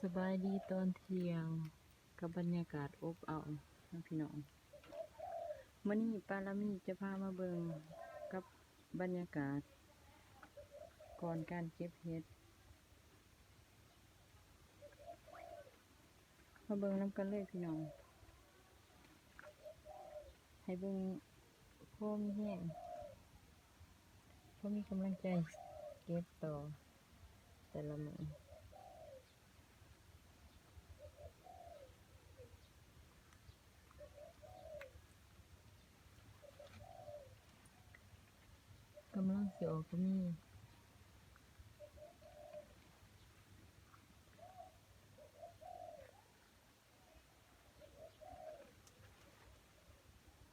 ສະບາຍດີຕອນທ່ຽງກັບບັນຍາກາດອົບເອົາເນາະພີ່ນ້ອງ. ມື້ນີ້ປາລາມີຈະພາມາເບິ່ງກັບບັນຍາກາດກ່ອນການເກັບເຫັດ. ມາເບິ່ງນຳກັນເລີຍພີ່ນ້ອງ. ໃຫ້ເບິ່ງພໍມີແຮງ ພໍມີກຳລັງໃຈເກັບຕໍ່ແຕ່ລະມື້. ກຳລັງຊິອອກກໍມີ.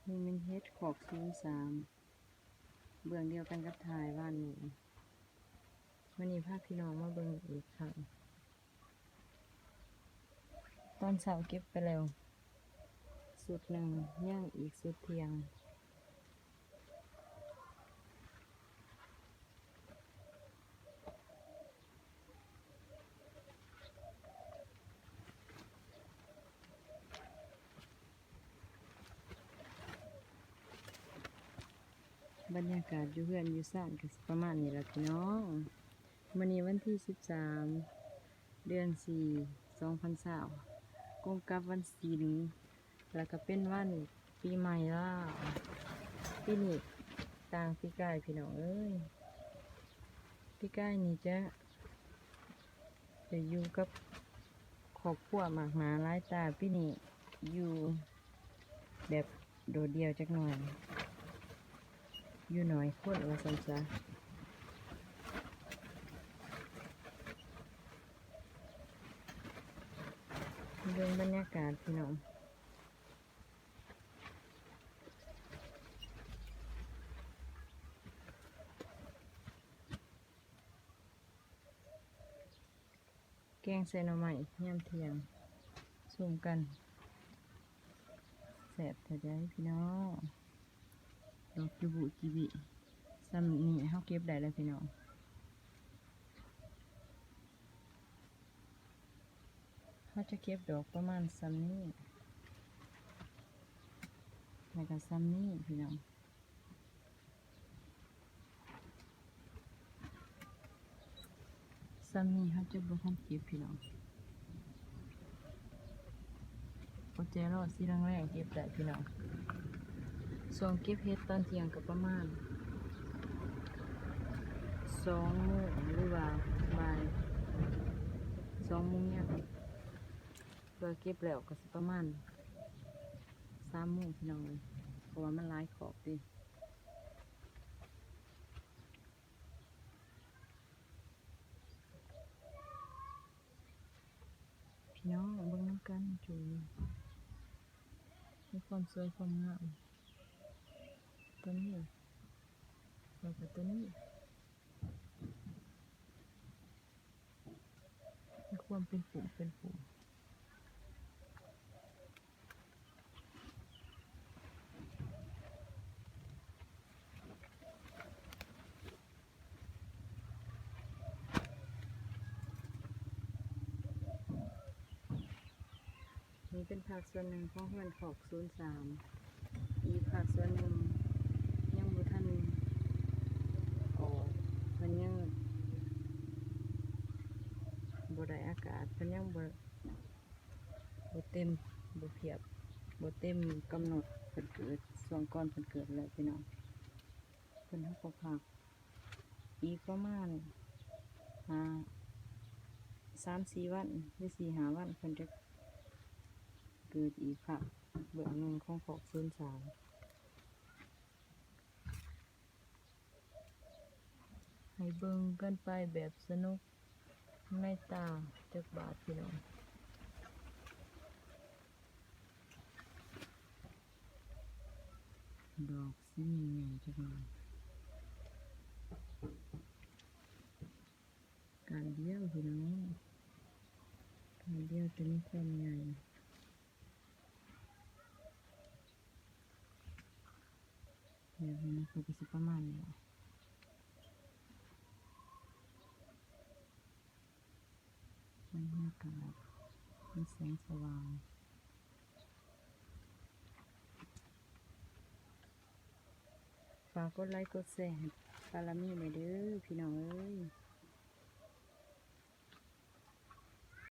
ນີ້ແມ່ນເຫັດຄອກສູນສາມ ເບື້ອງດຽວກັນກັບຖ່າຍວານນີ້. ມື້ນີ້ພາພີ່ນ້ອງມາເບິ່ງອີກຄັ້ງ. ຕອນເຊົ້າເກັບໄປແລ້ວຊຸດໜຶ່ງ, ຍັງອີກຊຸດທ່ຽງ. ບັນຍາກາດຢູ່ເຮືອນຢູ່ຊານກໍຊິປະມານນີ້ລະພີ່ນ້ອງ. ມື້ນີ້ວັນທີສິບສາມ ເດືອນສີ່ ສອງພັນຊາວ ກົງກັບວັນສິນ ແລ້ວກໍເປັນວັນປີໃໝ່ລາວ. ປີນີ້ຕ່າງປີກາຍພີ່ນ້ອງເອີຍ. ປີກາຍນີ້ຈະ ຈະຢູ່ກັບຄອບຄົວມາກໜ້າຫຼາຍຕາ, ປີນີ້ຢູ່ແບບໂດດດ່ຽວຈັກໜ້ອຍ, ຢູ່ໜ້ອຍຄົນວ່າຊັ້ນຊະ. ເບິ່ງບັນຍາກາດພີ່ນ້ອງ. ແກງໃສ່ໜໍ່ໄມ້ຍາມທ່ຽງ ຊົມກັນ ແຊບແທ້ໃດ໋ພີ່ນ້ອງ. ດອກຈຸບຸຈິບິ ສ່ຳນີ້ເຮົາເກັບໄດ້ແລ້ວພີ່ນ້ອງ. ເຮົາຈະເກັບດອກປະມານສ່ຳນີ້ ແລ້ວກໍສ່ຳນີ້ພີ່ນ້ອງ. ສ່ຳນີ້ເຮົາຈະບໍ່ທັນເກັບພີ່ນ້ອງ. ອົດໃຈລໍ ຊິແລງໆເກັບໄດ້ພີ່ນ້ອງ. ຊ່ວງເກັບເຫັດຕອນທ່ຽງກໍປະມານສອງໂມງ ຫຼືວ່າບ່າຍສອງໂມງຍາມ. ເພື່ອເກັບແລ້ວກໍຊິປະມານສາມໂມງພີ່ນ້ອງເອີຍ, ເພາະວ່າມັນຫຼາຍຄອກເດ້. ພີ່ນ້ອງເບິ່ງນຳກັນ ຈຸ່ມມີຄວາມສວຍຄວາມງາມ ຕົວນີ້ ແລ້ວກໍຕົວນີ້ ມີຄວາມເປັນປຸ່ມເປັນປຸ່ມ. ນີ້ເປັນພາກສ່ວນໜຶ່ງຂອງເຮືອນຄອກສູນສາມ. ອີກພາກສ່ວນໜຶ່ງຍັງບໍ່ທັນອອກ, ເພິ່ນຍັງບໍ່ໄດ້ອາກາດ, ເພິ່ນຍັງບໍ່ ບໍ່ເຕັມ, ບໍ່ພຽບ, ບໍ່ເຕັມກຳນົດເພິ່ນເກີດ, ຊ່ວງກ່ອນເພິ່ນເກີດແລ້ວພີ່ນ້ອງ. ເພິ່ນເຮົາກໍພັກອີກປະມານຫ້າ ສາມສີ່ວັນ ຫຼື ສີ່ຫ້າວັນ ເພິ່ນຈະເກີດອີກພັກເບື້ອງໜຶ່ງຂອງຄອກສູນສາມ. ໃຫ້ເບິ່ງກັນໄປແບບສະໜຸກໃນຕາຈັກບາດພີ່ນ້ອງ. ດອກຊິໃຫຍ່ໆຈັກໜ້ອຍ. ກ້ານດຽວພີ່ນ້ອງ, ກ້ານດຽວແຕ່ມີຄວາມໃຫຍ່. ແບບນີ້ມັນກໍຊິປະມານນີ້ແຫຼະ. ບັນຍາກາດ ມີແສງສະຫວ່າງ. ຝາກກົດໄລກົດແຊໃຫ້ປາລະມີແດ່ເດີ້.